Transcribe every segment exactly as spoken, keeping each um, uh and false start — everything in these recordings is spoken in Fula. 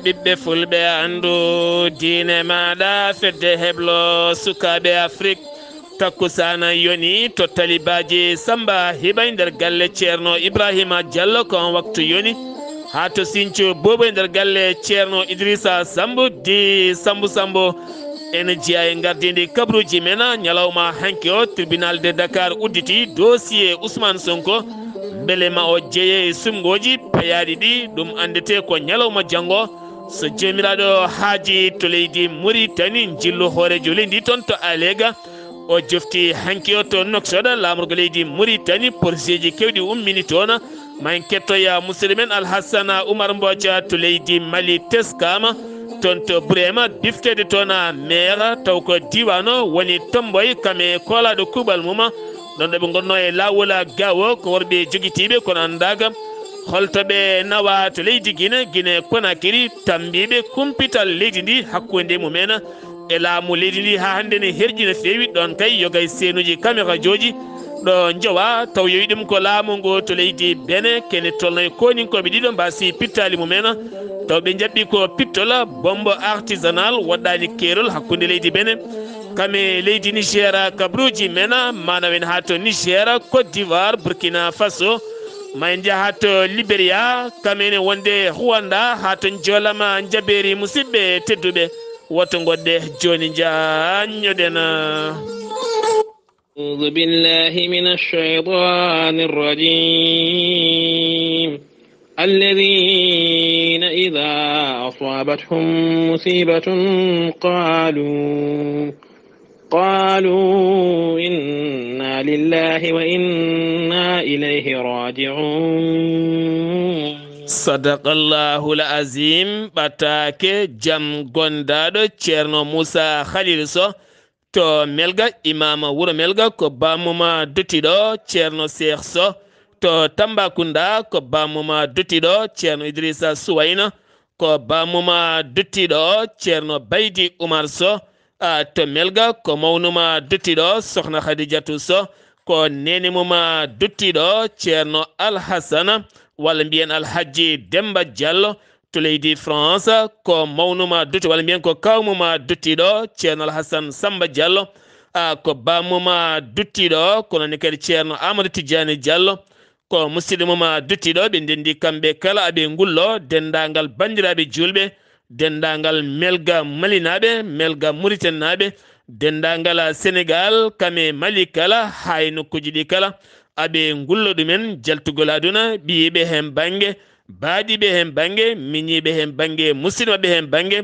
Ɓiɓɓe fulɓe, anndu diine maaɗa, fedde heblo sukaaɓe Afrik. Takkusaana yoni to talibaaji Samba Hibay nder galle Ceerno Ibrahima Diallo, ko on waktu yoni. Haa to Sinco Boboy nder galle Ceerno Idrissa Sambu, di Sambu Sambu. En jeyaa e ngardiindi kabruuji men, ñalawma hanki o, Tribunal de Dakar udditi dossier Ousmane Sonko. Mbele ma o jeye e suɓngooji payaaɗi ɗi, ɗum anndete ko ñalawma janngo. So Joomiraaɗo haaji to leydi Muritani, njillu hooreejo leydi toon to Alega. O jofti hanki o to Nouakchott, laamorgo leydi Muritani, porosieji keewɗi ummini toon. Ma en kettoya musidɗo men Alhassana Oumar Mboca to leydi Mali, teskaama toon to Burema, bifteede toon meera, taw ko diiwaan o woni Tomboy, kam e koolaaɗo kuuɓal mum. Ɗoon ɗo ɓe ngonnoo e laawol gaawo, ko worɓe jogitiiɓe, kono anndaaka holto ɓe nawa to leydi Gine, Gine Konakiri, tammbiiɓe kumpital leydi ndi hakkunde mum en e laamu leydi ndi. Haa hannde ne herƴi no feewi. Ɗoon kay, yogay seenuji kamerajooji ɗo njowa, taw yowi ɗum ko laamu ngu to leydi Bene, kene tolno e kooninkooɓe ɗiɗo mbaasi pittaali mum en, taw ɓe njaɓɓi ko pittol, bombo artisanal, woɗɗaani keerol hakkunde leydi Bene kam e leydi Niger, kabruuji men, maanawen haa to Niger, Côte d'Ivoire, Burkina Faso, ma en njaha to Liberia, kam ene wonde Rwanda, haa to Njolama, Njabeeri, musidɓe tedduɓe, woto ngoɗɗe jooni njaanñoɗen. أعوذ بالله من الشيطان الرجيم. الذين إذا أصابتهم مصيبة قالوا، قالوا إنا لله وإنا إليه راجعون. Sadaqallahul Azim. Ɓataake jam gondaaɗo Ceerno Muusa Khalil Soh to Melga, imaama wuro Melga, ko bammum dottiiɗo Ceerno Seex Soh. To Tambacounda, ko bammum dottiiɗo Ceerno Idrissa Suwayna, ko bammum dottiiɗo Ceerno Baydi Umar Soh. A, to Melga, ko mawnum dottiiɗo Sohna Khadijatou Soh, ko neenimum dottiiɗo Ceerno Alhassana, walla mbiyen Alhajji Demba Diallo. To leydi France, ko mawnum dotti-, walla mbiyen ko kawmum dottiiɗo Ceerno Alhassane Samba Diallo, a, ko bammum dottiiɗo, kono ne kadi Ceerno Amadou Tidiane Diallo, ko musidɗo mum dottiiɗo. Ɓe ndenndi kamɓe kala, aɓe ngullo denndaangal banndiraaɓe juulɓe, denndaangal Melga Malinaaɓe, Melga Muritaninaaɓe, denndaangal Senegaal, kam e Mali kala, haa e nokkuuji ɗi kala, aɓe ngullo ɗumen jaltugol aduna, ɓiyiiɓe heen bannge, baaɗiiɓe heen bannge, miñiiɓe heen bannge, musidɓe maɓɓe heen bannge.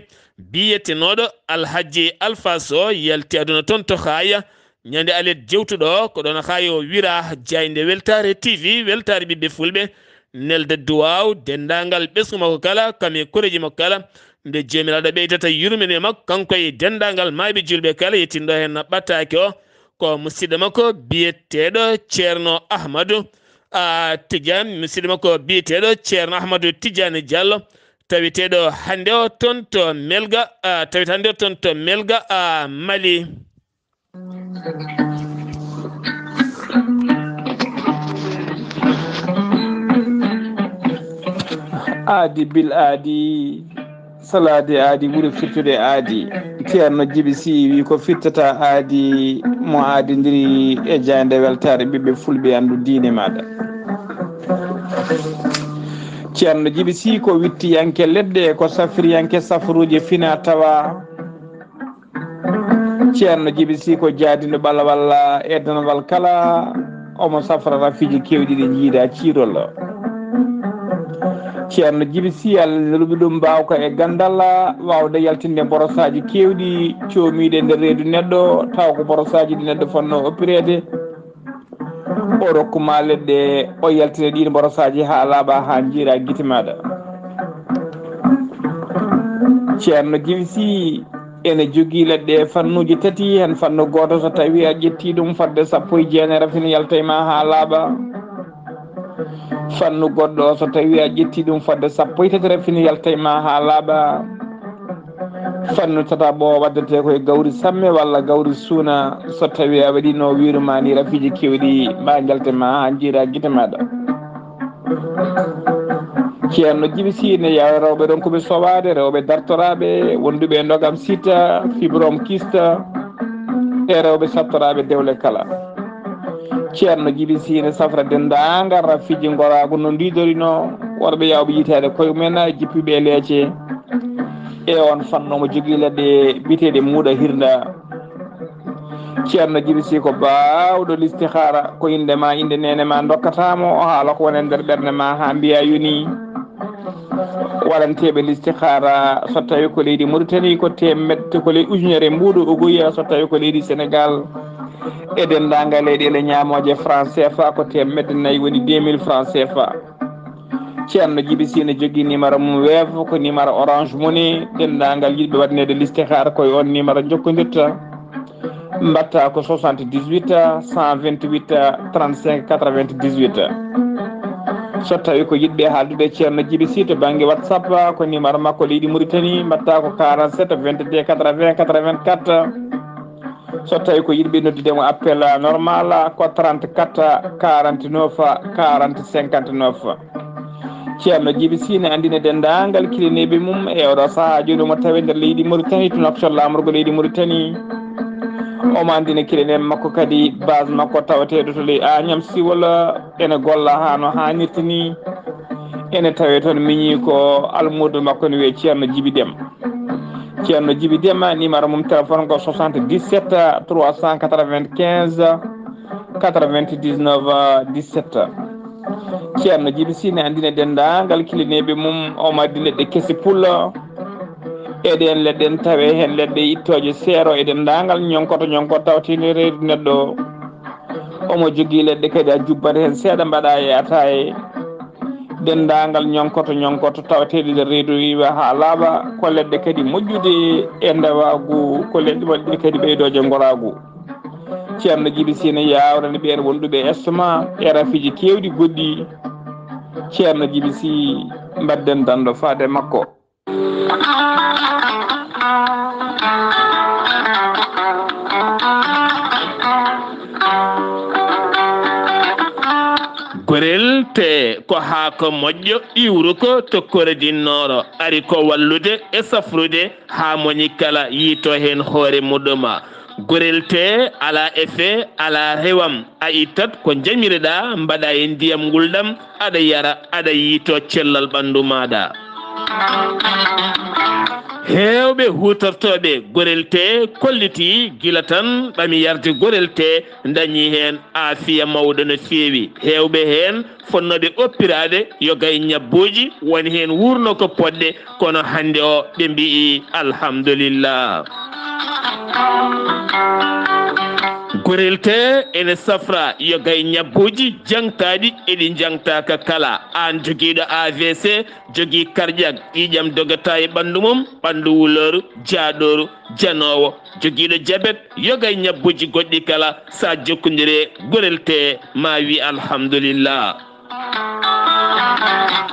Biyetenooɗo Alhajji Alfa Soh yalti aduna toon to Haaya, ñande alet jewtuɗo, ko ɗoon Haaya o wira jaaynde Weltaare T V, weltaare ɓiɓɓe fulɓe, nelda duwaaw denndaangal ɓesngu makko kala, kam e koreeji makko kala, nde Joomiraaɗo ɓeydata yurmeende makko, kanko e denndaangal maayɓe juulɓe kala, yettinɗo heen ɓataake o, ko musidɗo makko biyeteeɗo Ceerno Ahmadu, a, Tidiane, musidɗo makko biyeteeɗo Ceerno Ahmadu Tidiane Diallo, taweteeɗo hannde o toon to Melga, a, tawete hannde o toon to Melga, a, Mali. Aadi bil aadi, salaade aadi ɓuri firtude aadi. Ceerno Jibi Si wi ko firtata aadi, mo aadindiri e jaaynde weltaare ɓiɓɓe fulɓe, anndu diine maaɗa. Ceerno Jibi Si ko wittiyanke leɗɗe, ko safriyanke safruuji fina tawa. Ceerno Jibi Si ko jaadino ɓalawal e danawal kala, omo safra rafiiji keewɗi ɗi jiida ciirol. Ceerno Jibi Si, Allah ruɓi ɗum mbaawka e ganndal, waawde yaltinde borosaaji keewɗi coomiiɗe nder reedu neɗɗo, tawa ko borosaaji ɗi neɗɗo fotnoo oppireede. O rokku ma leɗɗe, o yaltina ɗiin borosaaji haa laaɓa, haa njiira gite maaɗa. Ceerno Jibi Si ene jogii leɗɗe fannuuji tati, heen fannu gooto, so tawii a ƴettii ɗum, fodde sappo e jeenay rafin yalta e ma haa laaɓa. Fannu goɗɗo, so tawii a ƴettii ɗum, fodde sappo e tati rafin yalta e ma haa laaɓa. Fannu tataɓo o waddetee ko e gawri samme walla gawri suuna. So tawii a waɗiino wiiru ma ni, rafiiji keewɗi ma njalte ma haa njiira gite maaɗa. Ceerno Jibi Sine, yaw rewɓe ronkuɓe sowaade, rewɓe dartoraaɓe, wonduɓe e ndogam sita, fibrome kyste, e rewɓe sattoraaɓe dewle kala. Ceerno Jibi Sine safra denndaangal rafiiji ngoraagu no ndiidorino, worɓe yawɓe yitaade koye mumen, e jippiiɓe e leece. E on fannu omo jogii leɗɗe biyeteeɗe muuɗa hirnda. Ceerno Jibi Sine ko baawɗo listihaara, ko innde ma, innde neene ma ndokkata mo, o haala ko woni e nder ɓernde ma haa mbiya yoni. Waɗanteeɓe listihaara, so tawi ko leydi Mauritanie, ko teemedde, ko ley ujunere mbuuɗu uguya, so tawi ko leydi Sénégal e denndaangal leyɗeele ñaamooje franc C F A, ko teemedde nayi, woni deux mille franc C F A. Ceerno Jibi Sine jogii numéro mum Wave, ko numéro Orange Money. Denndaangal yiɗɓe waɗaneede listihaara, ko e on numéro njokkondirta. Mbaɗta ko soixante-dix-huit, cent vingt-huit, trente-cinq, quatre-vingt-dix-huit. So tawi ko yiɗɓe haaldude e Ceerno Jibi Sine to bannge WhatsApp, ko numéro makko leydi Mauritanie, mbaɗta ko quarante-sept, vingt-deux, quatre-vingts, quatre-vingt-quatre. So tawi ko yiɗɓe noddude mo appel normal, ko trente-quatre, quarante-neuf, quarante, cinquante-neuf. Ceerno Jibi Sine anndina denndaangal kilineeɓe mum e oɗo sahaa jooni omo tawe nder leydi Mauritanie, to nokkuure laamorgo leydi Mauritanie. Omo anndina kilineeɓe makko kadi base makko tawateeɗo to ley Agnam Siwol, ene golla haa no haanirta ni. Ene tawe toon miñi ko almuudo makko ne wiyee Ceerno Jibi Dem. Ceerno Jibi Dem, numéro mum téléphone ko soixante-dix-sept, trois cent quatre-vingt-quinze, quatre-vingt-dix-neuf, dix-sept. Ceerno Jibi Sine anndina denndaangal kilineeɓe mum, omo addi leɗɗe kese pullo. E ɗeen leɗɗe ene tawee heen leɗɗe ittooje seero e denndaangal ñonkoto ñonkoto tawtiinde reedu neɗɗo. Omo jogii leɗɗe kadi a jubbat heen seeɗa mbaɗa e ataaye. Denndaangal ñonkoto ñonkoto tawateeɗe nder reedu iwa haa laaɓa, ko leɗɗe kadi moƴƴude e ndewaagu, ko leɗɗe waɗɗe kadi ɓeydooje ngoraagu. Ceerno Jibi Sine yaawrani ɓeen wonduɓe estomac e rafiiji keewɗi goɗɗi. Ceerno Jibi Sine, mbaɗden danndo faade makko. Gorel te ko haako moƴƴo iwruko to korodinnoro, ari ko wallude e safrude haa moni kala yiito heen hoore muɗuma. Gorel te alaa effet, alaa hewam, a ittat ko njamireɗaa, mbaɗa e ndiyam ngulɗam, aɗa yara, aɗa yiito cellal ɓanndu maaɗa. Heewɓe huutortooɓe gorel te kolliti gila tan ɓami yarde gorel te, ndañi heen aafiya mawɗo no feewi. Heewɓe heen fonnooɓe oppiraade yoga e ñabbuuji, woni heen wuurno ko poɗɗe, kono hannde o ɓe mbiyi alhamdulillah. Gorel te ene safra yoga e ñabbuuji jaŋtaaɗi e ɗi jaŋtaaka kala. Aan jogiiɗo A V C, jogii karƴak, ƴiiƴam dogata e ɓanndu mum, ɓanndu wulooru, jaaɗooru, janoowo, jogiiɗo jabet, yoga e ñabbuuji goɗɗi kala, so a jokkondire gorel te, ma wi alhamdulillah.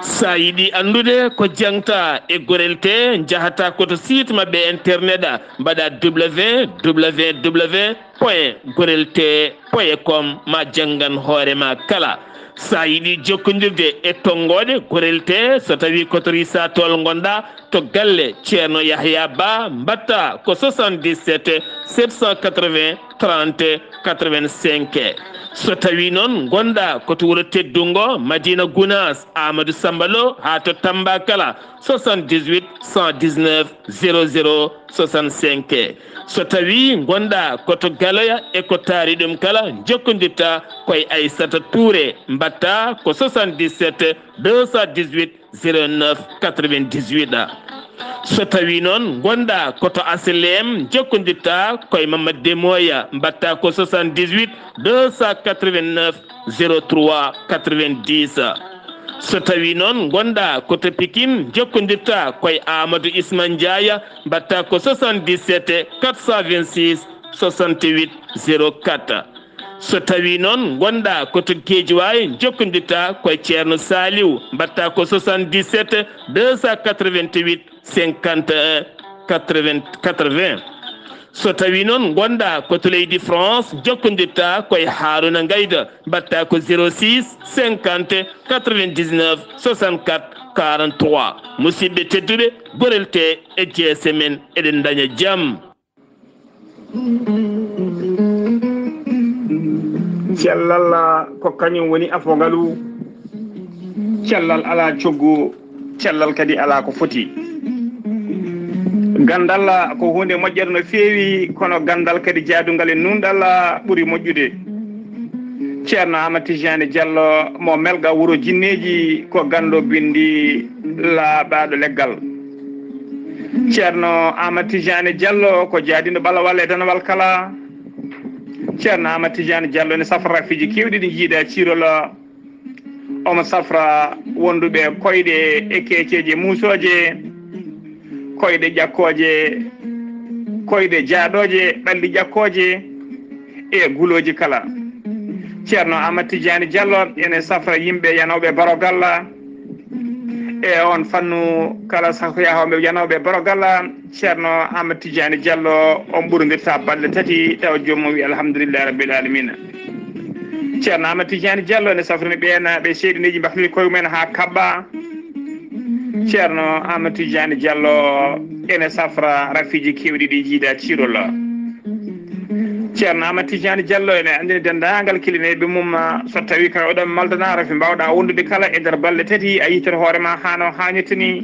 Sa yiɗi anndude ko jaŋta e gorel te, njahata ko to site maɓɓe internet, mbaɗa W W W point gorel te point com, ma janngan hoore ma kala. Sa yiɗi jokkondirde e tonngoode gorel te, so tawi ko to Risa Tool ngonɗa, to galle Ceerno Yahya Ba, mbaɗta ko soixante-dix-sept, sept cent quatre-vingts, trente, quatre-vingt-cinq. So tawi noon ngonɗa ko to wuro teddungo Madina Gunaas, Amadou Samba Lo, haa to Tamba kala, soixante-dix-huit, cent dix-neuf, zéro zéro soixante-cinq. So tawi ngonɗa ko to Galoya e ko taari ɗum kala, jokkondirta koye Aissata Touré, mbaɗta ko soixante-dix-sept, deux cent dix-huit, zéro neuf, quatre-vingt-dix-huit. So tawi noon ngonɗa ko to H L M, jokkondirta koye Mamadou Demoya, mbaɗta ko soixante-dix-huit, deux cent quatre-vingt-neuf, zéro trois, quatre-vingt-dix. So tawi noon ngonɗa ko to Pikine, jokkondirta koye Amadou Isma Ndiaye, mbaɗta ko soixante-dix-sept, quatre cent vingt-six, soixante-huit, zéro quatre. So tawi noon ngonɗa ko to Guédiawaye, jokkondirta koye Ceerno Saliou, mbaɗta ko soixante-dix-sept, deux cent quatre-vingt-huit, cinquante et un, quatre-vingts, quatre-vingts. So tawi noon ngonɗa ko to leydi France, jokkondirta koye Haruna Ngayda, mbaɗta ko zéro six cinquante quatre-vingt-dix-neuf soixante-quatre quarante-trois. Musidɓe tedduɓe, gorel te e jeese men, eɗen ndaña jam. Cellal ko kañum woni afo ngalu. Cellal alaa coggu, cellal kadi alaa ko foti. Ganndal ko huunde moƴƴere no feewi, kono ganndal kadi jaadungal e nuunɗal ɓuri moƴƴude. Ceerno Aamadu Tijaani Jallo mo Melga wuro jinneeji ko ganndo binndi laaɓaaɗo leggal. Ceerno Aamadu Tijaani Jallo ko jaadinɗo ɓalawal e danawal kala. Ceerno Aamadu Tijaani Jallo ene safra rafiiji keewɗi ɗi jiida ciirol. Omo safra wonduɓe koyɗe e keeceeje muusooje, koyɗe ƴakkooje, koyɗe jaaɗooje, ɓalli ƴakkooje e gulooji kala. Ceerno Aamadu Tijaani Jallo ene safra yimɓe yanooɓe barogalla. E on fannu kala safo yahooɓe yanooɓe barogalla, Ceerno Aamadu Tijaani Jallo, on ɓurondirta balɗe tati, tawa joomum wi alhamdulillahi rabbil alamina. Ceerno Aamadu Tijaani Jallo ene safrini ɓeen ɓe seyɗineeji mbaɗtani koye mumen haa kaɓɓa. Ceerno Aamadu Tijaani Jallo ene safra rafiiji keewɗi ɗi jiida ciirol. Ceerno Aamadu Tijaani Jallo ene anndini denndaangal kilineeɓe mum, so tawi kala oɗon maldana rafi mbaawɗa wondude kala e nder balɗe tati, a yiytoto hoore ma haa no haanirta ni.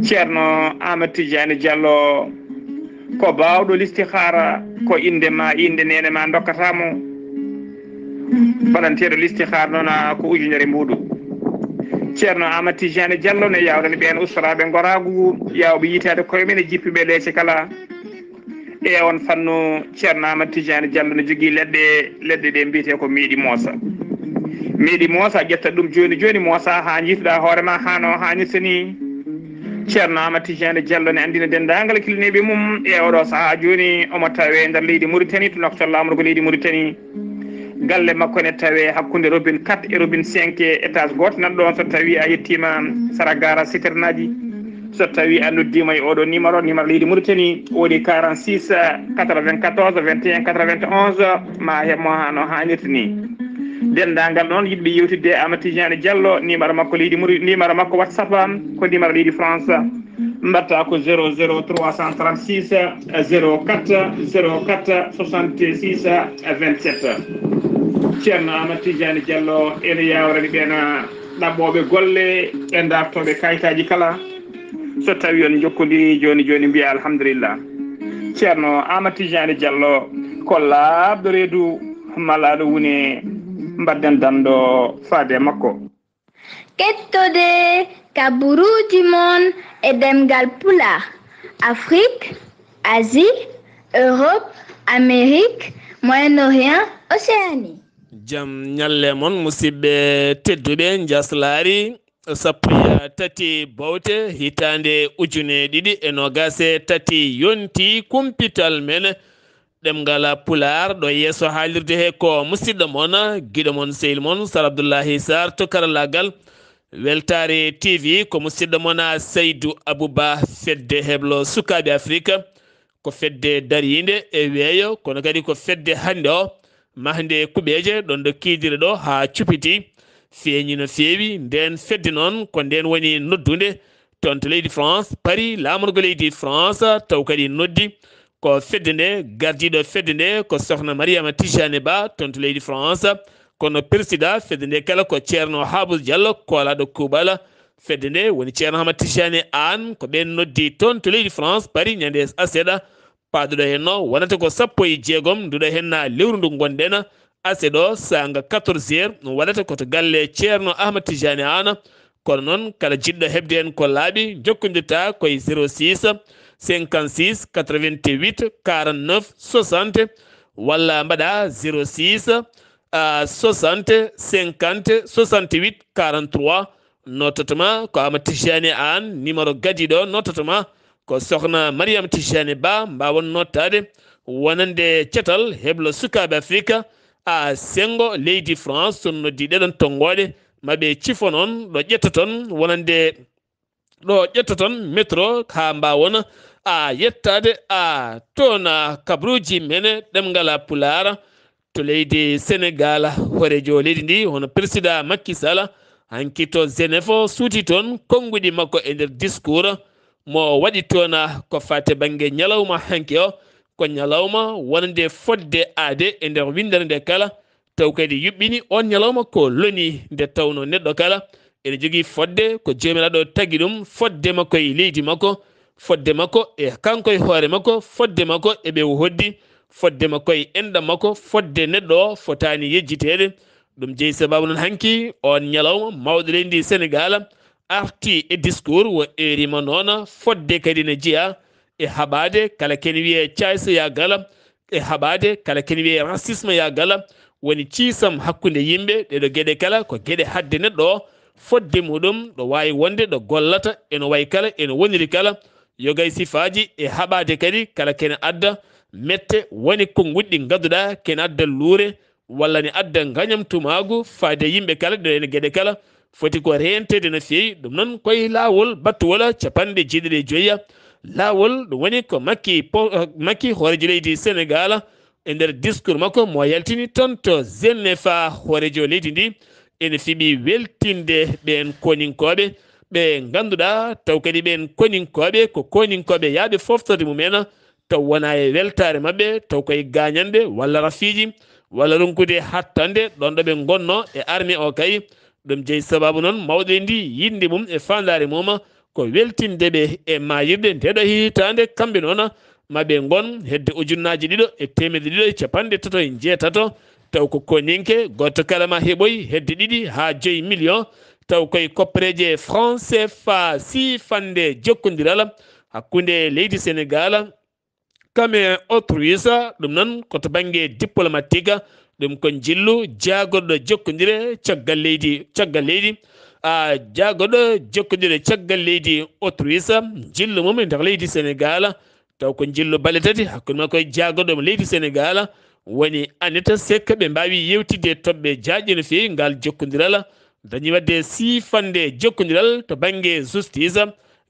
Ceerno Aamadu Tijaani Jallo ko baawɗo listihaara, ko innde ma, innde neene ma ndokkata mo. Baɗanteeɗo listihaara noon ko ujunere mbuuɗu. Ceerno Aamadu Tijaani Jallo ne yaawrani ɓeen ustoraaɓe ngoraagu, yaawɓe yiytaade koye men e jippiiɓe leese kala. E on fannu, Ceerno Aamadu Tijaani Jallo ne jogii leɗɗe, leɗɗe ɗe mbiyetee ko meeɗi moosa. Meeɗi moosa, ƴetta ɗum jooni jooni, moosa haa njiituɗaa hoore ma haa no haanirta ni. Ceerno Aamadu Tijaani Jallo ne anndina denndaangal kilineeɓe mum e oɗo sahaa jooni, omo tawee nder leydi Muritani, to noktal laamorgo leydi Muritani. Galle makko ne tawee hakkunde robine quatre e robine cinq, étage gooto nan ɗoon. So tawii a yettiima sara gaara citernaaji, so tawii a noddiima e oɗo numéro, numéro leydi Muritani, woni quarante-six quatre-vingt-quatorze vingt et un quatre-vingt-onze, ma heɓ mo haa no haanirta ni. Denndaangal noon yiɗɓe yeewtidde e Aamadu Tijaani Jallo, numéro makko leydi Muri-, numéro makko WhatsApp ko numéro leydi France. Mbaɗta ko zéro zéro trois cent trente-six zéro quatre zéro quatre soixante-six vingt-sept. Ceerno Aamadu Tijaani Jallo ene yaawrani ɓeen ɗaɓɓooɓe golle e dartooɓe kayitaaji kala. So tawi on njokkondirii jooni jooni, mbiya alhamdulillah. Ceerno Aamadu Tijaani Jallo ko laaɓɗo reedu, malaaɗo wune, mbaɗden danndo faade e makko. Kettode kaburuuji mon e ɗemngal Pulaar, Afrik, Asie, Europe, Amérique, Moyen-Orient, Océanie. Jam ñalle mon, musidɓe tedduɓe, njaslaari sappo e tati bowte, hitaande ujune ɗiɗi e noogaas e tati yonti. Kumpital men ɗemngal Pulaar ɗo yeeso haalirde he ko musidɗo mon, giɗo mon, sehil mon, Sar Abdullahi Sarr to karallaagal. Weltaare T V ko musidɗo mon Saydu Abuba, fedde heblo sukaaɓe Afirka. Ko fedde dariinde e weeyo, kono kadi ko fedde hannde o mahnde kuɓeeje, ɗon ɗo kiidiri ɗo haa cupiti, feeñi no feewi. Ndeen fedde noon ko ndeen woni noddunde toon to leydi France, Paris, laamorgo leydi France, taw kadi noddi ko fedde nde, gardiiɗo fedde nde ko Sokhna Mariama Tijani Ba toon to leydi France, kono persidaa fedde nde kala ko Ceerno Haabus Jallo, koolaaɗo kuuɓal fedde nde, woni Ceerno Hamad Tijani Aan, ko ɓeen noddi toon to leydi France, Paris, ñande aseeɗa. Paaduɗo heen o wonata ko sappo e jeegom nduɗo heen lewru ndu ngonɗen. Aseeɗo saanga quatorze heures waɗata ko to galle Ceerno Ahmad Tijani Aan. Kono noon, kala jiɗɗo heɓde heen ko laaɓi, jokkondirta ko e zéro six cinquante-six quatre-vingt-huit quarante-neuf soixante, walla mbaɗa zéro six, ah, soixante cinquante soixante-huit quarante-trois. Nototo ma ko Amadou Tijani Aan, numéro gadiiɗo, nototo ma ko Sokhna Mariam Tijani Ba, mbaawon nottaade wonande catal heblo sukaaɓe Afrika, a senngo leydi France, so noddi ɗeɗon tonngooɗe, ma ɓe cifonon ɗo ƴettoton wonande, ɗo ƴettoton métro, haa mbaawon a yettaade a toona kabruuji mene ɗemngal Pulaar to leydi Senegaal. Hooreejo leydi ndi hono Peresidaa Makki Sala hanki to Genève suuti toon konnguɗi makko e nder discours mo waɗi toona ko faati bannge ñalawma hanki o. Ko ñalawma wonande fodde aade e nder winndere nde kala, taw kadi yuɓɓini oon ñalawma ko loni nde tawnoo neɗɗo kala ene jogii fodde ko Joomiraaɗo tagi ɗum, fodde makko e leydi makko, fodde makko e kanko e hoore makko, fodde makko e ɓe o hoddi, fodde makko e enɗam makko, fodde neɗɗo o fotaani yejjiteede. Ɗum jeyi sabaabu noon hanki oon ñalawma mawɗo leydi Senegaal arti e discours o eerima noon fodde kadi ne jeyaa e haɓaade kala ken wiyee caaysoyaagal, e haɓaade kala ken wiyee racisme yaagal, woni ciisam hakkunde yimɓe. Ɗeɗo geɗe kala ko geɗe haɗde neɗɗo o fodde muɗum ɗo waawi wonde ɗo gollata eno wayi kala eno woniri kala. Yogay sifaaji e haɓaade kadi kala kene adda mette woni konnguɗi ɗi ngannduɗaa kene adda luure walla ne adda ngañamtumaagu faade yimɓe kala. Ɗe ɗen geɗe kala foti ko reenteede no feewi. Ɗum noon koye laawol battuwol capanɗe jeeɗiɗi e joyya laawol, ɗum woni ko Makki po-, Makki hooreejo leydi Senegaal e nder discours makko mo yaltini toon to Genève, hooreejo leydi ndi ene fiɓi weltinde ɓeen koninkooɓe ɓe ngannduɗaa taw kadi ɓeen koninkooɓe ko koninkooɓe yahɓe foftorde mumen, taw wonaa e weltaare maɓɓe, taw koye gaañanɗe walla rafiiji walla ronkude hattande ɗoon ɗo ɓe ngonnoo e armée o kay. Ɗum jeyi sabaabu noon mawɗo ndi yiɗde mum e faandaare mum ko weltinde ɓe e maayirɗe ndeeɗo hitaande. Kamɓe noon ma ɓe ngon hedde ujunnaaji ɗiɗo e teemedde ɗiɗo e capanɗe tato e njeetato, taw ko koninke gooto kala ma heɓoy hedde ɗiɗi haa joyi million, taw koye koppereeje franc C F A siifannde jokkondiral hakkunde leydi Senegaal kam e Autriche. Ɗum noon ko to bannge diplomatique, ɗum ko njillu jaagorɗo jokkondire caggal leydi, caggal leydi, a, jaagorɗo jokkondire caggal leydi Autriche, njillu mum e nder leydi Senegaal, taw ko njillu balɗe tati hakkunde makko e jaagorɗo mo leydi Senegaal, woni Anita Seck. Ɓe mbaawi yewtidde e toɓɓe jaajɗe no feewi ngal jokkondiral, dañi waɗde siifannde jokkondiral to bannge justice,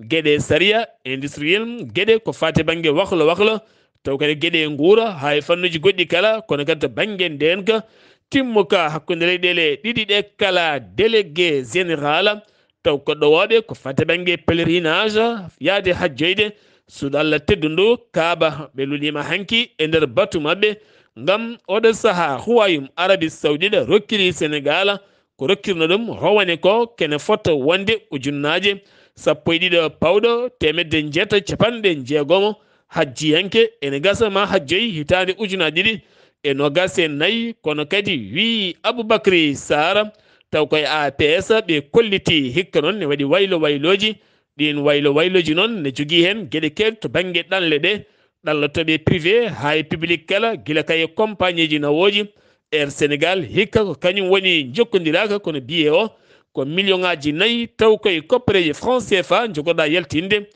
geɗe sariya, industriel, geɗe ko faati bannge waklo waklo, taw kadi geɗe nguura, haa e fannuuji goɗɗi kala, kono kadi to bannge ndeenka, timmuka hakkunde leyɗeele ɗiɗi ɗe kala, délégué général, taw ko ɗowooɓe ko faati bannge pèlerinage, yahde hajjoyde suudu Allah teddundu Kaaba. Ɓe luliima hanki e nder batu maɓɓe, ngam oɗo sahaa Royaume Arabie Saoudite rokkiri Senegaal ko rokkirno ɗum rowane ko kene fota wonde ujunnaaje sappo e ɗiɗo pawɗo teemedde njeetato capanɗe jeegomo hajjiyanke ene gasa ma hajjoy hitaande ujunnaaje ɗiɗi e noogas e nayi. Kono kadi wii Aboubacry Sarr, taw koye A P S, ɓe kolliti hikka noon ne waɗi waylo waylooji. Ɗiin waylo waylooji noon ne jogii heen geɗe keewɗe to bannge ɗanle ɗe, ɗanlotooɓe privé haa e public kala, gila kay e compagnieji nawooji. Air Sénégal hikka ko kañum woni jokkondiraaka kono billet o ko million ŋaaji nayi, taw koye koppereeje franc C F A njogoɗaa yaltinde.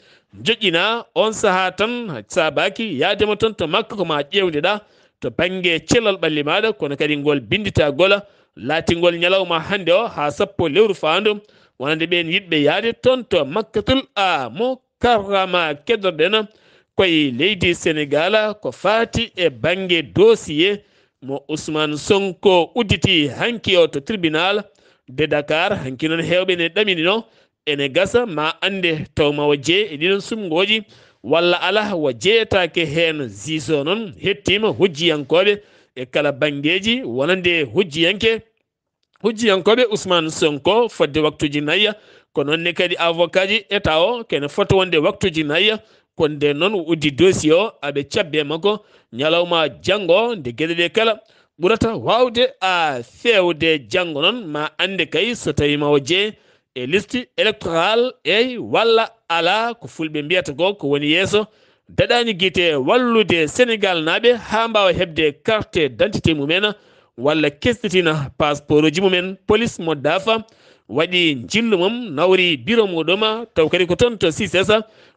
Njoƴƴinaa oon sahaa tan, saabaaki yahdema toon to Makka ko ma ƴeewndeɗaa to bannge cellal ɓalli maaɗa, kono kadi ngol binnditagol laatingol ñalawma hannde o haa sappo lewru faandu, wonande ɓeen yiɗɓe yahde toon to Makkatul a mo karrama. Keddorɗen koye leydi Senegaal ko faati e bannge dossier mo Ousmane Sonko udditi hanki o to tribunal de Dakar. Hanki noon heewɓe ne ɗaminino ene gasa ma annde taw ma o jeye e ɗiɗon sumngooji walla alaa o jeyetaake heen. Ziso noon hettiima hujjiyankooɓe e kala banngeeji wonande hujjiyanke hujjiyankooɓe Ousmane Sonko fodde waktuuji nayi, ko noon ne kadi avocat ji État o kene fota wonde waktuuji nayi. Ko ndeen noon o uddi dossier o aɓe cabbe makko ñalawma janngo nde geɗe ɗe kala ɓurata waawde a feewde. Janngo noon ma annde kay so tawii ma o jeye e liste électorale, eey walla alaa, ko fulɓe mbiyata ko ko woni yeeso. Daɗaani gite wallude Senegaal naaɓe haa mbaawa heɓde carte d'identité mumen walla kesɗitina passeport uji mumen. Police mo Dafa waɗi njillu mum, nawri biro muɗum, taw kadi ko toon to C I C E S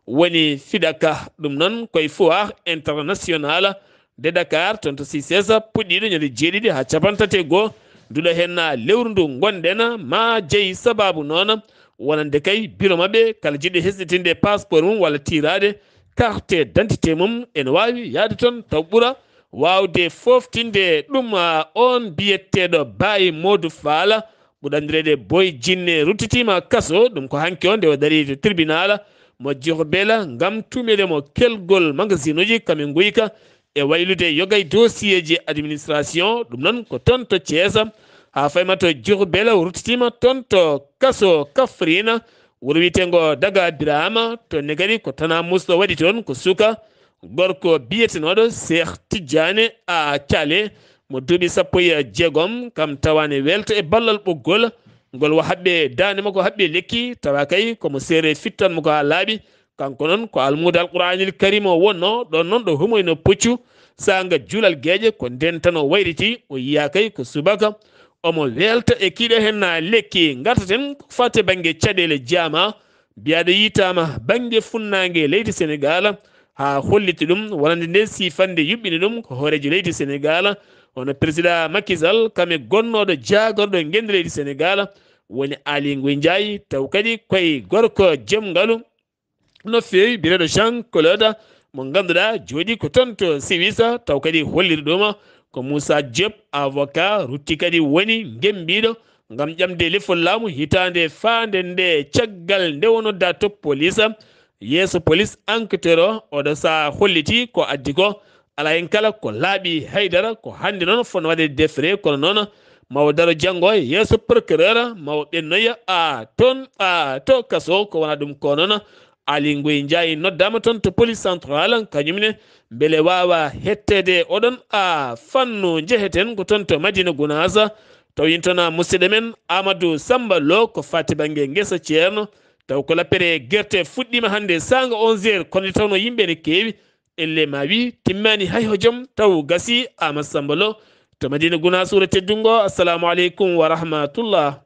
woni fiɗaka. Ɗum noon koye foire international de Dakar, toon to C I C E S, puɗɗiiɗo ñande jeeɗiɗi haa cappanɗe tati e goo. Nduɗo heen lewru ndu ngonɗen ma jeyi sabaabu noon wonande kay biro maɓɓe kala jiɗɗo hesɗitinde passeport mum walla tiiraade carte d'identité mum ene waawi yahde toon taw ɓura waawde fooftinde ɗum, ah, oon biyeteeɗo Baye Modou Fall, ɓurɗo anndireede Boy Jinne, ruttitiima kaso. Ɗum ko hanki o nde o darii to tribunal mo Diourbel ngam tuumeede mo kelgol magasinuuji kam e nguyka e waylude yoga e dossier ji administration. Ɗum noon ko toon to Thiès. Haa fayma to Diourbel, o ruttitiima toon to kaso Kaffrine, wuro wiyeteengo Daga Birama. Toon ne kadi ko Tana Moussa waɗi toon, ko suka gorko biyetenooɗo Cheikh Tidiane A Thialé, mo duuɓi sappo e jeegom, kam tawaani welto e ballal ɓoggol ngol, wa haɓɓe daande makko, haɓɓe lekki, tawa kay ko mo seere fittan mo ko haa laaɓi. Kanko noon ko almuudo Alquraanil Karim o wonnoo, ɗoon noon ɗo humoyno puccu, saanga juulal geeƴe, ko ndeen tan o wayriti, o yiyaa kay ko subaka, omo welta e kiiɗe heen na lekki. Ngartaten ko faati bannge caɗeele jaama, biyaaɗo yiytaama bannge funnaange leydi Senegaal, haa holliti ɗum, wonande nde siifannde yuɓɓini ɗum ko hooreejo leydi Senegaal, hono président Macky Sall, kam e gonnooɗo jaagorɗo ngennde leydi Senegaal, woni Aly Ngouille Ndiaye, taw kadi koye gorko jom ngalu no feewi, biyeteeɗo Jean Claude, mo ngannduɗaa jooɗii ko toon to Suisse, taw kadi holliri ɗum ko Moussa Diop, avocat, rutti kadi woni ngemmbiiɗo ngam ƴamde lefol laamu hitaande faande nde, caggal nde o noddaa to police, yeeso police enquêteur o, oɗo sahaa holliti ko addi ko alaa heen kala ko laaɓi haydara. Ko hannde noon fotnoo waɗeede déféré, kono noon ma o daro janngo yeeso procureur, ma o ɓennoya a toon a to kaso. Ko wonaa ɗum ko noon, Aly Ngouille Ndiaye noddaama toon to police centrale, kañum ne mbele waawa hetteede oɗon a fannu. Njeheten ko toon to Madina Gounass, taw yintono musidɗo men Amadou Samba Lo ko faati bannge ngesa ceerno, taw ko lappere gerte fuɗɗiima hannde saanga onze heures, kono nde tawnoo yimɓe ene keewi, elle ma wi timmaani hay hojom, taw gasi. Amadou Samba Lo to Madina Gounass, wuro teddungo, assalamu aleykum wa rahmatullah.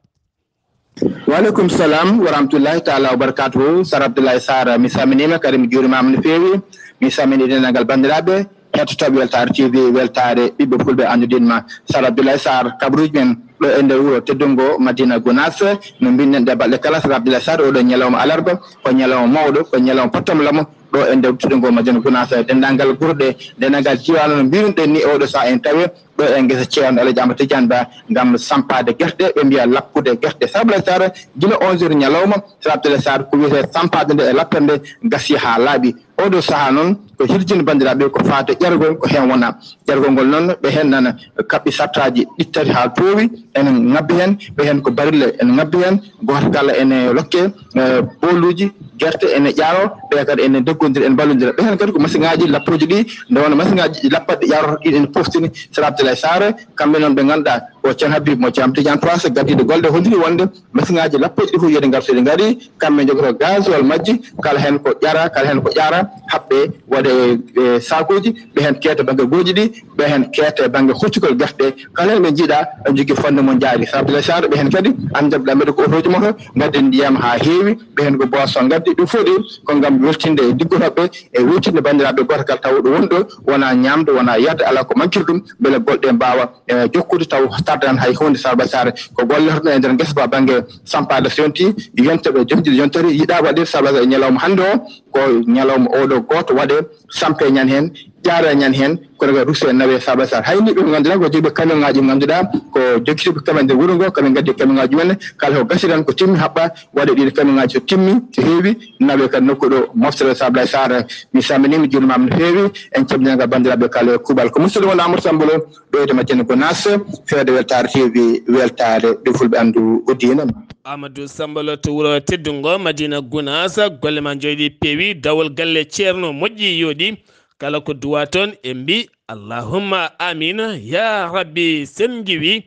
Waaleykum salam wa rahmatullahi taala wa barakatuhu. Sar Abdoulaye Sarr, mi salminiima, kadi mi juurimaama no feewi. Mi salmini denndaangal banndiraaɓe hettotooɓe Weltaare T V, Weltaare ɓiɓɓe fulɓe, anndude ma. Sar Abdoulaye Sarr, kabaruuji men ɗo e nder wuro teddungo Madina Gounass, no mbinɗen ɗe balɗe kala. Sar Abdoulaye Sarr, oɗo ñalawma alarba, ko ñalawma mawɗo, ko ñalawma pottam lamo, ɗo e nder teddungo Madina Gounass, denndaangal gure ɗe, denndaangal diiwaan no mbiruɗen ni, oɗo sahaa en tawe ɗo e ngesa ceerno Alhaji Amadou Tidiane Ba ngam sampaade gerte, ɓe mbiya lappude gerte. Sar Abdoulaye Sarr, gila onze heures ñalawma, Sar Abdoulaye Sarr, ko wiyetee sampaade nde e lappere nde gasi haa laaɓi. Oɗo sahaa noon ko hirjinde banndiraaɓe ko faati ƴargol, ko heen wona. Ƴargol ngol noon, ɓe heen nana kaɓɓi sartaaji ɗiɗi tati haa toowi, ene ŋabbi heen, ɓe heen ko barille ene ŋabbi heen, gooto kala ene lokke, eh, booluuji, gerte ene ƴaaroo, ɓe kadi ene ndeggondira, ene mballondira. Ɓe heen kadi ko masiŋaaji lappooji ɗi, nde wonno masiŋaaji lappaɗi ƴaaroto ɗi ene poftini. Sar Abdoulaye Sarr, kamɓe noon ɓe ngannduɗaa, ko Ceerno Habib mo Ceerno Tidiane Touré, so gaddiiɗo golle, holliri wonde masiŋaaji lappooji ɗi fof yo ɗi ngar, so ɗi ngarii, kamɓe njogotoo gasoil majji, kala heen ko ƴara, kala heen ko ƴara, haɓɓe waɗe e, e sakuuji, ɓe heen keeta bannge gooji ɗi, ɓe heen keeta bannge huccugol gerte, kala heen ɓe njiiɗa, ɓe njogii fonnde mum jaari. Sar Abdoulaye Sarr, ɓe heen kadi, an njaɓɗa mbeɗa ko otooji makko, ngadden ndiyam haa heewi, ɓe heen ko boisson ngaddi, ɗum fof ɗi ko ngam weltinde e liggotooɓe e weltinde banndiraaɓe, gooto kala taw ɗo woni ɗo, wona ñaamde, wona yarde, alaa ko mankiri ɗum, mbele golle ɗe mbaawa, e, jokkude taw tardan hay huunde. Sar Abdoulaye Sarr, ko gollorɗo e nder ngesa ba bannge sampaade so yonti, yonteɓe jomɗiɗo yontere yiɗa waɗirde. Sar Abdoulaye Sarr, e ñalawma hannde o, ko ñalawma oɗo gooto waɗe, sampe ñan heen, ƴaara ñan heen, kono kadi ruse nawe. Sar Abdoulaye Sarr, hay ni ɓe ngannduɗaa ko jogiiɓe camion ŋaaji, ngannduɗaa ko jogiiɓe camion nder wuro ngo, kamɓe ngaddi camion ŋaaji mumen, kala ko gasi tan ko timmi haɓɓa, waɗe ɗiɗo camion ŋaaji so timmi, so heewi, nawe kadi nokku ɗo moftere. Sar Abdoulaye Sarr, mi salminiima, mi juurimaama no feewi, en calminii banndiraaɓe kala e kuuɓal. Ko musidɗo mon Amadou Samba Lo, ɗo e Madina Gounass, feewde Weltaare T V, Weltaare ɗo fulɓe anndu diine. Amadou Samba Lo to wuro teddungo Madina Gounass, golle ma njooɗi peewi, dawol galle ceerno moƴƴi yooɗi, kala ko duwa toon e mbi allahumma amin ya rabbi. Sen ngiwi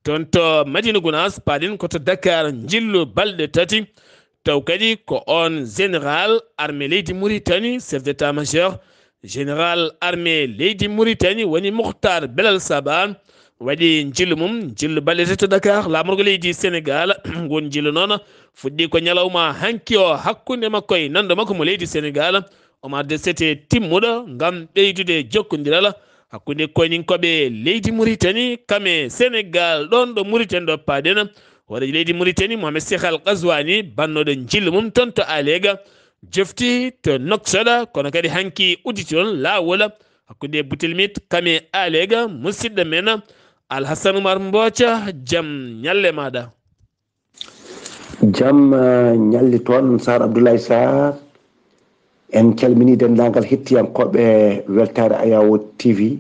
toon to Madina Gounass, paaɗen ko to Dakar, njillu balɗe tati, taw kadi ko oon général armée leydi Mauritanie, chef d'état-major général armée leydi Mauritanie, woni Mokhtar Belal Saba, waɗi njillu mum, njillu balɗe tati to Dakar, laamorgo leydi Sénégal. Ngun njillu noon fuɗɗi ko ñalawma hanki o hakkunde makko e nanndo makko mo leydi Sénégal, Omar de Sete, timmuɗo ngam ɓeydude jokkondiral hakkunde koyninkooɓe leydi Mauritanie, kam e Sénégal, ɗoon ɗo Mauritanie ɗo paaɗen. Hooreejo leydi Mauritanie, Mohamed Cheikh Al Ghazouani, bannooɗo njillu mum toon to Alega, jofti to Nouakchott, kono kadi hanki udditi toon laawol hakkunde Boutelmit kam e Aleg, musidɗo men Alhassane Oumar Mbothia, jam ñalle maaɗa. Jam eh, ñalli toon Sar Abdoulaye Sarr. En calmini denndaangal hettiyankooɓe weltaare Ayawo T V.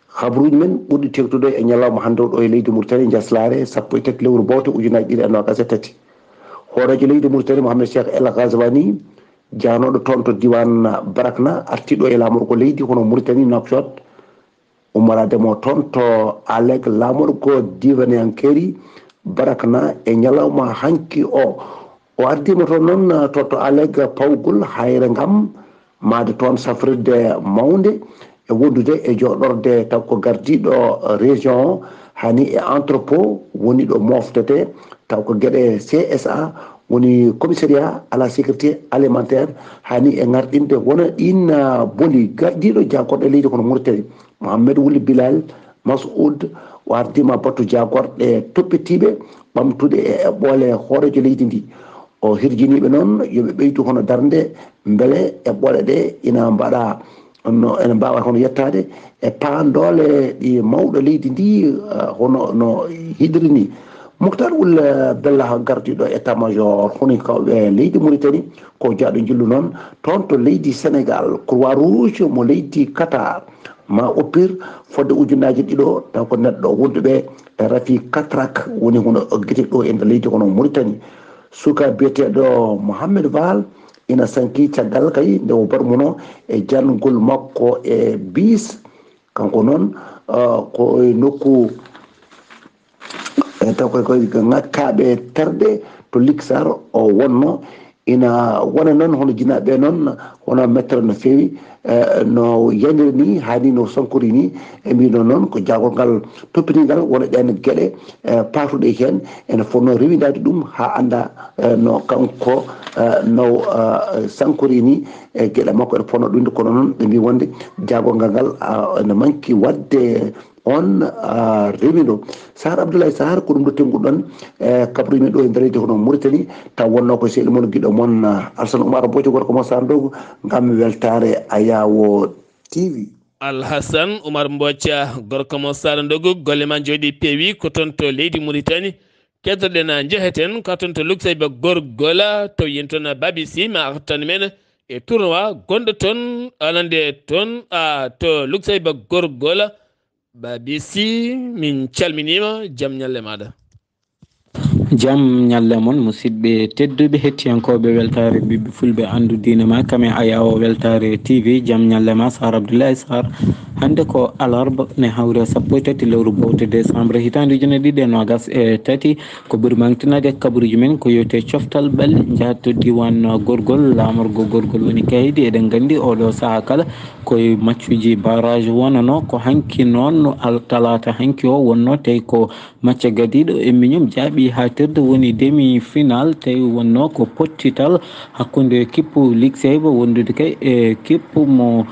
Habruuji men ɓurɗi teeŋtude e ñalawma hannde o ɗo e leydi Mauritanie, Jaslaare sappo e tati lewru bowte ujunaaji ɗiɗi e noogaas e tati. Hooreejo leydi Mauritanie Mohamed Cheikh El Ghazouani, jahanooɗo toon to diiwaan Barakna, artii ɗo e laamorgo leydi hono Mauritanie Nouakchott, ummoraade mo toon to Aleg laamorgo diiwaaniyankeeri Barakna e ñalawma hanki o. O ardii mo toon noon to to Aleg pawgol hayre ngam maade toon safrirde mawnde e wondude e jooɗorde taw ko gardiiɗo région o, hani e entrepôt woni ɗo moftete taw ko geɗe C S A, woni commissariat à la sécurité alimentaire, hani e ngarɗinde wona ɗin ah, boli. Gardiiɗo jaagorɗe leydi kono Mauritanie, Mohamed Wuli Bilal Masoud, o ardiima batu jaagorɗe toppitiiɓe ɓamtude e eɓɓoole hooreejo leydi ndi. O hirjiniiɓe noon yo ɓe ɓeydu hono darnde mbele eɓɓoole ɗe ina mbaɗa no ene mbaawa hono yettaade e paandoole ɗi mawɗo leydi ndi ah, hono no hidiri ni. Moctar Wul Bella, gardiiɗo état major hono kawɓe leydi Mauritanie, ko jaaɗo njillu noon toon to leydi Sénégal, Croix Rouge mo leydi Qatar ma oppir fodde ujunnaaji ɗiɗo taw ko neɗɗo wonduɓe e rafi katrak woni hono gite ɗo e nder leydi kono Mauritanie. Suka biyeteeɗo Mohamed Val ina sanki caggal kay nde o barmuno e janngol makko e bis. Kanko noon ah, ko e nokku e taw koye koye ŋakkaɓe terɗe to Liksar o wonno. Ina wona noon hono jinnaɓe noon, wona mettere no feewi eh, no yaniri ni, hani no sankori ni. E mbino noon ko jaagol ngal toppitigal wona ɗen geɗe eh, patuɗe hen, ene fonno rewidade ɗum ha anda eh, no kanko eh, no eh, sankori ni. E geɗe makko ene fonno ɗumde, kono noon ɓe mbi wonde jaagol ngal ngal ah, ene manki wadde on ah, rewino. Sahar Abdoulaye Sahar, ko ɗum ɗo tennguɗon e kabruji men ɗo e nder leydi hono Mauritanie. Taw wonno ko sehil mon, giɗo mon ah, Alsan Oumar Boco, gorko mo Sandogo, ngam weltare Ayawo T V. Alhassane Oumar Mbothia, gorko mo Sandogo, golle ma njooɗi peewi ko toon to leydi Mauritanie. Keddorɗen njeheten ka toon to Luxayba Gorgola, taw yen toon Babi Sy ma artan men e tournoi gonɗo toon, alande toon ah, to Luxayba Gorgola. Babi Sy, min calminiima, jam ñalle maaɗa. Jam ñalle mon, musidɓe tedduɓe, hettiyankooɓe weltaare ɓiɓɓe fulɓe anndu diine ma, kame Ayawo weltaare T V. Jam ñalle ma, Sar Abdoulaye Sar. Hannde ko alarba, ne hawri e sappo e tati lewru bowte décembre, hitaande ujune ɗiɗi e noogas e tati. Ko ɓuri mangtinaade e kabaruuji men ko yowte coftal ɓalli, njaha to diiwaan Gorgol, laamorgo Gorgol woni Kaydi. Eɗen nganndi oɗo sahaa kala koye maccuji barrage wonano. Ko hanki noon, al-, talaata hanki o wonno, tawi ko macca gadiiɗo e miñum jaaɓi haatirde, woni demi final, tawi wonno ko pottital hakkunde kippu Likseyba wondude kay e kippu mo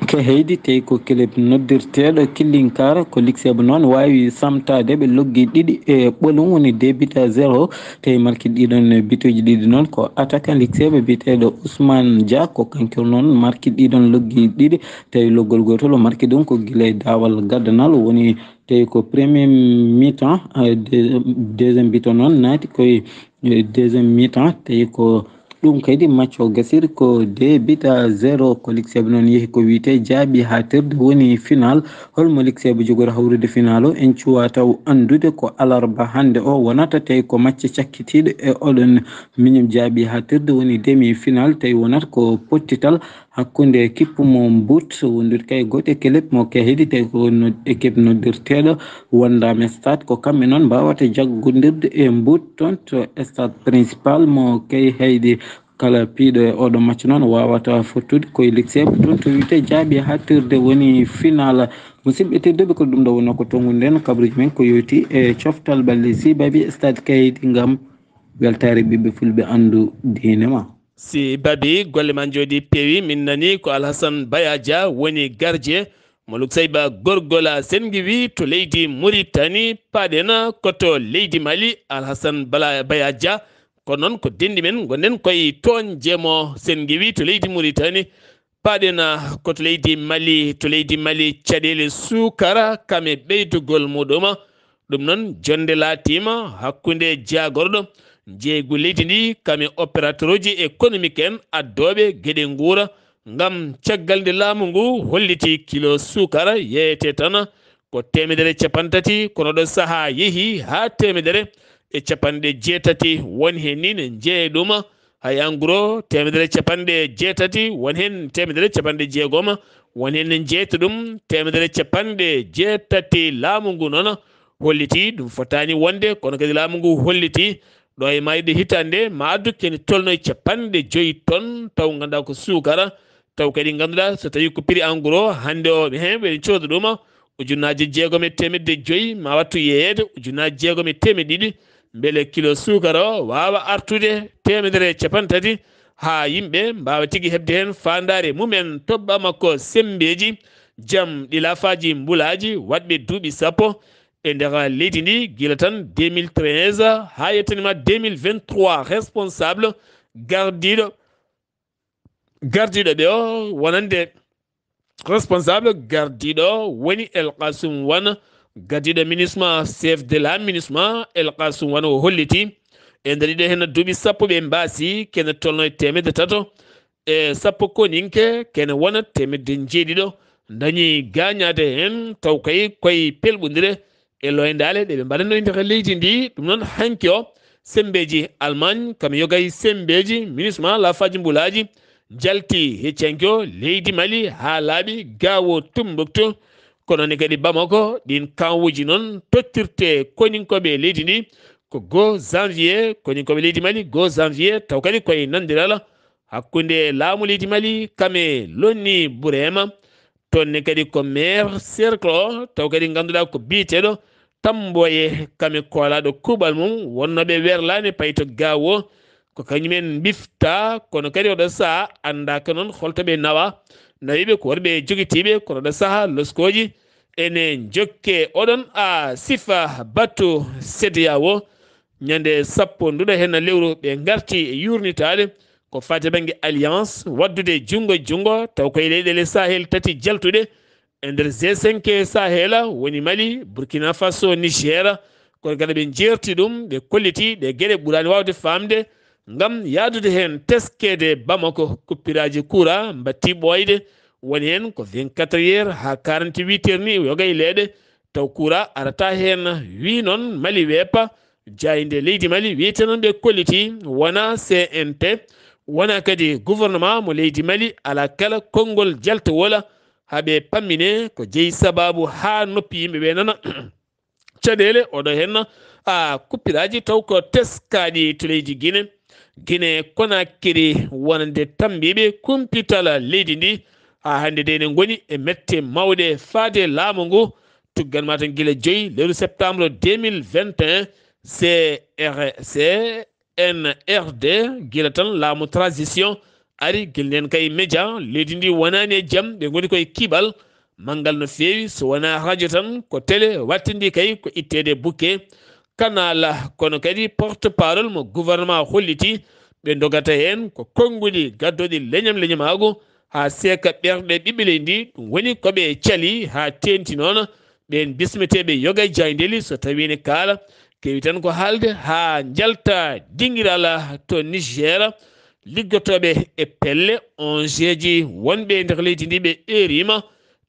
Keheydi, tawi ko club noddirteeɗo Killinkara. Ko Likseyba noon waawi samtaade ɓe loggi ɗiɗi e ɓolum, woni deux buts à zéro. Tawi marki ɗiɗon bituuji ɗiɗi noon ko attaquant Likseyba biyeteeɗo Ousmane Dia, ko kanko noon marki ɗiɗon loggi ɗiɗi. Tawi loggol gootol o marki ɗum ko gila e daawal gaddanal, woni tawi ko premier mi-temps, eh, de-, deuxième mi-temps noon naati koye, eh, deuxième mi-temps, tawi ko ɗum kadi match o gasiri ko deux buts à zéro. Ko Likseyba noon yehi ko wiyetee jaaɓi haatirde, woni final. Holmo Likseyba jogori hawrude final o? En cuwa taw anndude. Ko alarba hannde o wonata, tawi ko macce cakkitiiɗo e oɗon miñum jaaɓi haatirde, woni demi final, tawi wonata ko pottital hakkunde kippu mo Mbout wondude kay gooto e club mo Keheydi, tawi ko no-, équipe noddirteeɗo Wondam Stade. Ko kamɓe noon mbaawata jaggondirde e Mbout toon to stade principal mo Keheydi. Kala piiɗo e oɗo match noon waawata fottude koye Likseyba toon to wiyetee jaaɓi haatirde, woni final. Musidɓe tedduɓe, ko ɗum ɗo wonno ko tonngude nden kabaruuji men ko yowti e coftal ɓalli Sibabi stade Keheydi ngam weltaare ɓiɓɓe fulɓe anndu diine ma. Sibabi, golle ma njooɗi peewi. Min nani ko Alhassane Bayadia woni gardien mo Lukseyba Gorgola Senngi wi to leydi Mauritanie. Paaɗen ko to leydi Mali, Alhassane Bala-, Bayadia, Kono noon ko denɗi men, ngonɗen koye toon jeemo, sen ngewi to leydi Muritani, paaɗen, ah, ko to leydi Mali, to leydi Mali caɗeele suukara kame ɓeydugol muɗum. Ɗum noon, jonnde laatiima hakkunde jaagorɗo njeeygu leydi ndi kame opérateur uji économique en addooɓe geɗe nguura ngam caggal nde laamu ngu holliti kilo suukara yeeyete tan ko teemedere capanɗe tati, kono ɗo sahaa yehi haa teemedere e capanɗe jeetati, won heen ni ne njeeya ɗum. Hay en gros, teemedere capanɗe jeetati, won heen teemedere capanɗe jeegom, won heen ne njeeyta ɗum teemedere capanɗe jeetati laamu ngu noon holliti ɗum fotaani wonde, kono kadi laamu ngu holliti ɗo e maayde hitaande ma addu kene tolno e capanɗe joyi ton, taw ngannduɗaa ko suukara, taw kadi ngannduɗaa so tawii ko prix en gros hannde o, heen ɓeɗen cooda ɗum ujunnaaje jeegom e teemedde joyi, ma wattu yeeyeede ujunnaaje jeegom e teemedde ɗiɗi, mbele kilo suukara o waawa artude teemedere e capanɗe tati, haa yimɓe mbaawa tigi heɓde heen faandaare mumen. To Bamako, semmbeeji jam ɗi laafaaji mbulaaji waɗɓe duuɓi sappo e nder leydi ndi, gila tan deux mille treize haa yettani ma deux mille vingt-trois, responsable gardiiɗo, gardiiɗo ɓe o wonande responsable gardiiɗo woni El Kasum Wan, gardiiɗo MINUSMA, chef de la MINUSMA. El Kasum Wan o holliti e nder ɗiɗo heen duuɓi sappo ɓe mbaasi kene tolno e teemedde tato e sappo koninke, kene wona teemedde njeeɗiɗo dañi gaañaade heen, taw kay koye pelɓondire e loyndaale ɗe ɓe mbaɗanno e nder leydi ndi. Ɗum noon, hanki o, semmbeeji Allemagne, kam yoga e semmbeeji MINUSMA, laafaaji mbulaaji, njalti hecci hanki o leydi Mali haa laaɓi, Gao, Tombouctou, kono ne kadi Bamako. Ɗiin kawuuji noon tottirte koninkooɓe leydi ndi ko goo janvier, koninkooɓe leydi Mali, goo janvier, taw kadi koye nanndiral hakkunde laamu leydi Mali kame Loni Burema, toon ne kadi ko maire cercle o, taw kadi ngannduɗaa ko biyeteeɗo Tamboye, kame koolaaɗo kuuɓal mum, wonnooɓe werlaani payto Gao, ko kañumen mbifta, kono kadi oɗo sahaa anndaaka noon holto ɓe nawa. Nawiiɓe ko worɓe jogitiiɓe, kono oɗo sahaa loskooji ene njokke. Oɗon a sifa batu CEDEAO, ñande sappo nduɗo heen lewru ɓe ngarti e yuurnitaade ko faati bannge alliance, waɗdude junngo e junngo, taw koye leyɗeele Sahel tati jaltuɗe e nder G cinq Sahel, woni Mali, Burkina Faso, Niger. Kono kadi ɓe njeerti ɗum, ɓe kolliti ɗe geɗe ɓuraani waawde faamde ngam yahdude heen teskeede Bamako. Kuppiraaji kura mbaɗti ɓooyde, woni heen ko vingt-quatre heures haa quarante-huit heures ni, yoga e leyɗe, taw kura arata heen. Wi noon Mali Weepa, jaaynde leydi Mali, wiyete noon ɓe kolliti, wona C N T, wona kadi gouvernement mo leydi Mali, alaa kala konngol jaltowol haa ɓe pammine ko jeyi sabaabu haa noppi yimɓe ɓe nana caɗeele. Oɗo heen a kuppiraaji taw ko teskaaɗi to leydi Gine. Gine Konakiri wonande tammbiiɓe kumpital leydi ndi, haa hannde de ne ngoni e mette mawɗe faade laamu ngu. Tuggan ma tan gila joyi lewru septembre deux mille vingt et un, C R C N R D, gila tan laamu transition ari, gila nden kay média leydi ndi wonaani e jam, ɓe ngoni koye kiɓal manngal no feewi, so wonaa radio tan ko télé wattindi kay ko itteede bukke, canal, kono kadi porte parole mo gouvernement holliti ɓe ndogata heen ko konnguɗi gaddoɗi leñam leñamaagu haa seeka ɓerɗe ɓiɓɓe leydi ndi. Ɗum woni ko ɓe cali haa teenti noon ɓeen bismeteeɓe yoga e jaayndeeli, so tawii ne kaala keewi tan ko haalde haa njalta dingiral to Niger. Liggotooɓe e pelle, O N G ji wonɓe e nder leydi ndi ɓe eeriima,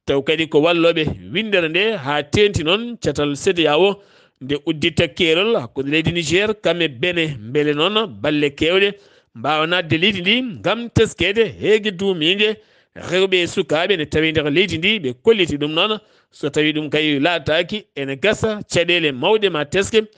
taw kadi ko wallooɓe winndere nde haa teenti noon catal CEDEAO nde udditta keerol hakkunde leydi Niger kam e Benin, mbele noon balle keewɗe mbaawa naatde leydi ndi ngam teskeede heege duumiinde rewɓe e sukaaɓe ne tawi nder leydi ndi. Ɓe kolliti ɗum noon, so tawii ɗum kay laataaki, ene gasa caɗeele mawɗe ma teske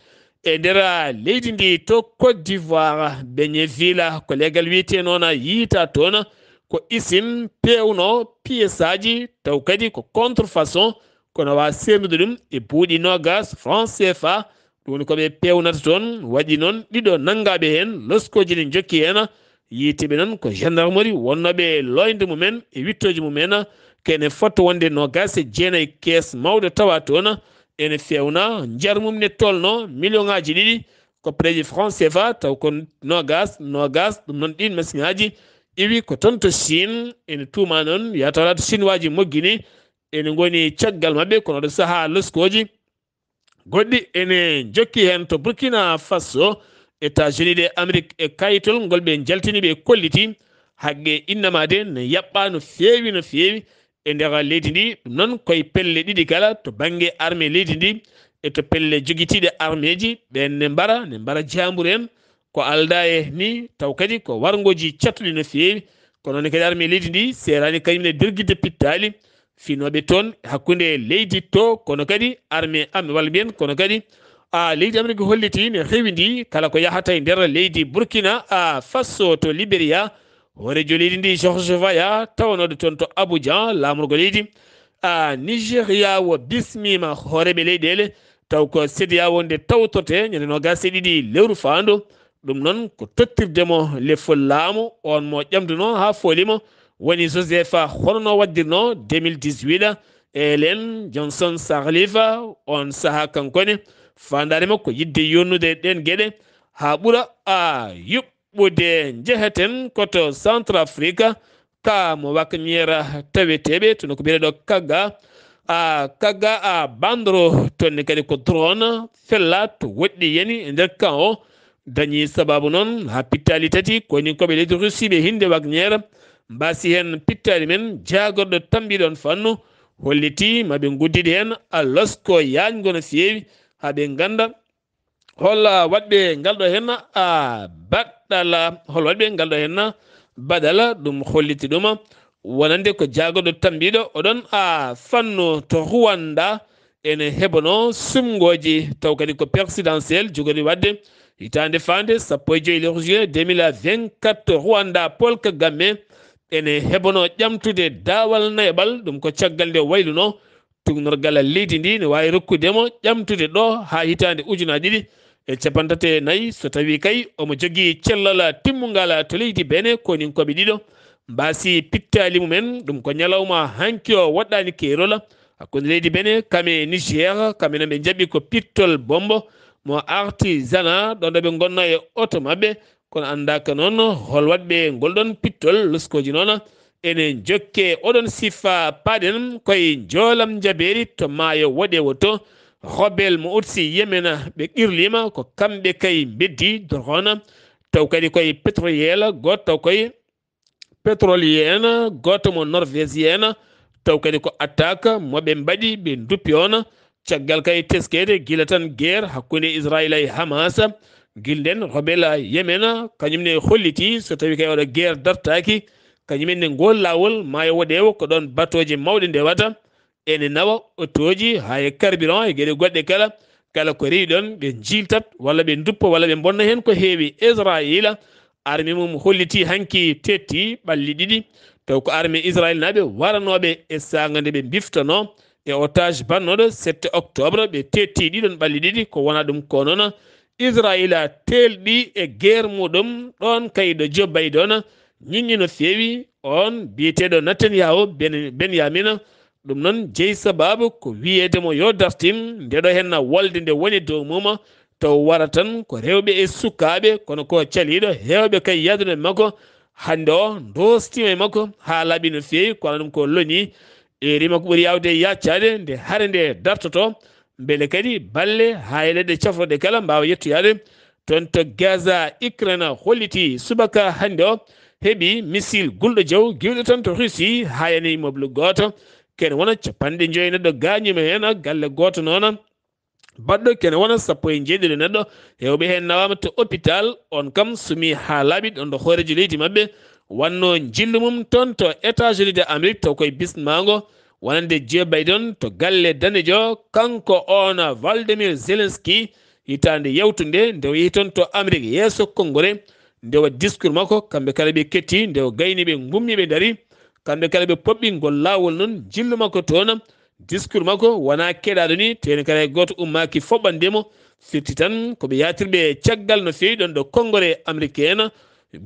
e nder leydi ndi. To Côte d'Ivoire, Beñe Vila, ko leegal wiyetee noon yiita toon, ko usine peewno pièce aji, taw kadi ko contrefaçon, kono wa seernude ɗum e buuɗi noogas franc C F A. Ɗum woni ko ɓe peewnata toon. Waɗi noon ɗiɗo nanngaaɓe heen, loskooji ɗi njokki heen. Yiitiiɓe noon ko gendarmerie wonnooɓe e looyde mumen e wittooji mumen. Kene fotto wonde noogas e jeenayi kees mawɗo tawa toon. Ene feewna, njar mum ne tolno million ŋaaji ɗiɗi. koppareeji franc C F A, taw ko noogas, noogas, ɗum noon ɗiin masiŋaaji iwi ko toon to Chine, ene tuuma noon yataw alaa to Chinois ji moggini, ene ngoni caggal maɓɓe, kono ɗo sahaa loskooji goɗɗi ene njokki heen to Burkina Faso, États-Unis de Amérique e kayitol ngol ɓe njaltini ɓe kolliti, haqqe innama de ne yaɓɓa no feewi, no feewi e nder leydi ndi. Ɗum noon koye pelle ɗiɗi kala, to bannge armée leydi ndi e to pelle jogitiiɗe armeeji, ɓeen ne mbara, ne mbara jaambur en, ko aldaa e ni, taw kadi ko warngooji cattuɗi no feewi. Kono ne kadi armée leydi ndi seeraani kañum ne dergitde pittaali finooɓe toon hakkunde leydi to, kono kadi armée am-, walla mbiyen, kono kadi, a, leydi Amérique holliti ne heewindi kala ko yahata e nder leydi Burkina, a, Faso to Liberia. Hooreejo leydi ndi, George Weah, tawanooɗo toon to Abuja, laamorgo leydi, a, Nigeria, o bismiima hooreeɓe leyɗeele, taw ko CEDEAO nde tawtorte ñande noogas e ɗiɗi lewru faandu. Ɗum noon ko tottirde mo lefol laamu, oon mo ƴamduno haa fooli mo, woni Joseph, hono no waɗdirno deux mille dix-huit, Ellen Johnson Sirleaf, oon sahaa kanko ne, faandaare makko ko yiɗde yonnude ɗeen geɗe haa ɓura, a, yuɓɓude. Njeheten ko to Centrafrique, ka mo wakñeera taweteeɓe, toon ko biyeteeɗo Kaga, a, Kaga, a, Bandoro, toon ne kadi ko drone fella to woɗɗi yani e nder camp o, dañi sababu noon haa pittaali tati koyninkooɓe leydi Russie ɓe hinde wakñeera mbaasi heen pittaali men. Jaagorɗo tambiiɗo on fannu holliti ma ɓe nguddidi heen a losko yaañgo no feewi haa ɓe ngannda hol waɗɓe ngal ɗo heen a baɗɗala, hol waɗɓe ngal ɗo heen baɗala. Ɗum holliti ɗum wonande ko jaagorɗo tambiiɗo oɗon a fannu to Rwanda ene heɓono sumngooji, taw kadi ko présidentiel jogori waɗde hitaande faande sappo e joy lewru juin deux mille vingt-quatre. Rwanda, Paul Kagame ene heɓono ƴamtude daawal nayaɓal, ɗum ko caggal nde wayluno tuugnorgal leydi ndi ne waawi rokkude mo ƴamtude ɗo haa hitaande ujunaaji ɗiɗi e cappanɗe tati e nayi, so tawii kay omo jogii cellal timmungal to leydi Benin. Koyninkooɓe ɗiɗo mbaasi pittaali mumen. Ɗum ko ñalawma hanki o woɗɗaani keerol hakkunde leydi Benin kam e Niger. Kamɓe noon ɓe njaɓi ko pittol bombo mo artisanat, ɗon ɗo ɓe ngonno e oto maɓɓe. Kono anndaaka noon hol waɗɓe ngol ɗon pittol. Loskooji noon ene njokke oɗon sifa. Paaɗen koye njoolam njabeeri to maayo woɗeewo to. Rebel mo Houthi Yemen ɓe qirliima, ko kamɓe kay mbeddi drone, taw kadi koye pétrolier gooto, taw koye pétrolier en, gooto mo Norvégien, taw kadi ko attaque mo ɓe mbaɗi, ɓe nduppi on. Caggal kay teskeede gila tan guerre hakkunde Israël e Hamas, gilden rebel Yemen, kañum ne holliti so tawi kay oɗo guerre dartaaki, kañum en ne ngol laawol maayo woɗeewo ko ɗon batooje mawɗe ndewata. Ene nawa otooji haa e carburant e geɗe goɗɗe kala, kala ko rewi ɗon ɓe njiiltat walla ɓe nduppa walla ɓe mbonna heen ko heewi. Israël armée mum holliti hanki tetti ɓalli ɗiɗi, taw ko armée Israël naaɓe waranooɓe e saanga nde ɓe mbiftanoo e otage bannooɗo sept octobre. Ɓe tetti ɗiɗon ɓalli ɗiɗi, ko wona ɗum ko noon Israël teelɗi e guerre muɗum. Ɗoon kay ɗo Joe Biden ñiññi no feewi, oon biyeteeɗo Netanyahu Ben-, Benyamin. Ɗum noon jeyi sababu ko wiyeede mo yo dartin nde ɗo henna wolde nde woni dow mum, taw wara tan ko rewɓe e sukaaɓe, kono ko caliiɗo heewɓe kay yaaduno e makko hannde o, ndostiima e makko haa laaɓi no feewi, kono ɗum ko loñi. Eri makko ɓuri yaawde yaccaade nde hare nde dartoto, mbele kadi balle haa e leɗɗe cafroɗe kala mbaawa yettoyaade toon to Gaza. Ukraine holliti subaka hannde o heɓi missile gulɗo jaw giwɗo tan to Russie, haa yani immeuble gooto. Kene wona capanɗe joyi neɗɗo gaañiima heen, galle gooto noon baɗɗo kene wona sappo e jeeɗiɗo neɗɗo hewɓe heen nawaama to hôpital. On kam sumi haa laaɓi ɗon ɗo hooreejo leydi maɓɓe wannoo njillu mum toon to États-Unis de Amérique, taw koye bismaango wonande Joe Biden to galle danejo. Kanko on Volodymyr Zelensky, hitaande yawtunde nde o yehi toon to Amérique yeeso Konngore, nde wa discours makko, kamɓe kala ɓe ketti, nde o gayni ɓe, ngummi ɓe ndari, kamɓe kala ɓe poɓɓi ngol laawol noon, njillu makko toon, discours makko wonaa keɗaaɗo ni, teeni kala e gooto ummaaki foɓɓande mo, firti tan ko ɓe yaatirɓe caggal no feewi ɗoon ɗo Konngore Amérique en,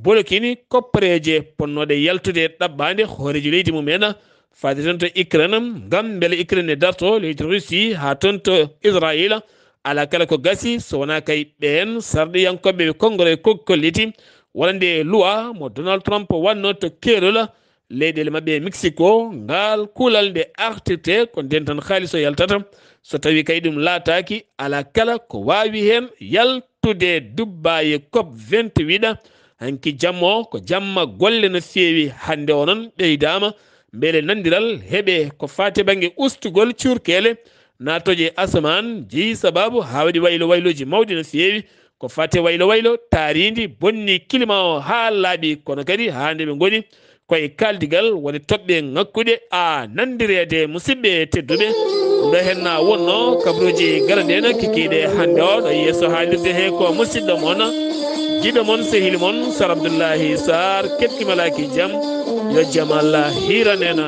bolokini koppareeje ponnooɗe yaltude ɗaɓɓaande hooreejo leydi mum en, faade toon to Ukraine, ngam mbele Ukraine ne darto leydi Russie haa toon to Israël, Alaa kala ko gasi so wonaa kay ɓeen sarɗiyankooɓe ɓe Konngore ko kolliti wonande luwa mo Donald Trump waɗnoo to keerol leyɗeele maɓɓe e Mexico. Ngaal kuulal nde artirte ko ndeen tan haalis o yaltata. So tawii kay ɗum laataaki, alaa kala ko waawi heen yaltude Dubai COP vingt-huit. Hanki jamma o ko jamma golle no feewi. Hannde o noon ɓeydaama mbele nanndiral heɓe ko faati bannge ustugol cuurkeele naatooje e asamaan, jeyi sabaabu haa waɗi waylo waylooji mawɗi no feewi. Ko faati waylo waylo, taariindi, bonni kilima o haa laaɓi, kono kadi haa nde ɓe ngoni ko e kaaldigal woni toɓɓe ŋakkuɗe a nanndireede. Musidɓe tedduɓe, ɗo henna wonno kabaruuji galanɗe en kikiiɗe hannde o ɗo yeeso haalirde he ko musidɗo mon, jiɗo mon, sehil mon Sar Abdoullahi Sar, kettimalaaki jam, yo jam Allah hiiran en.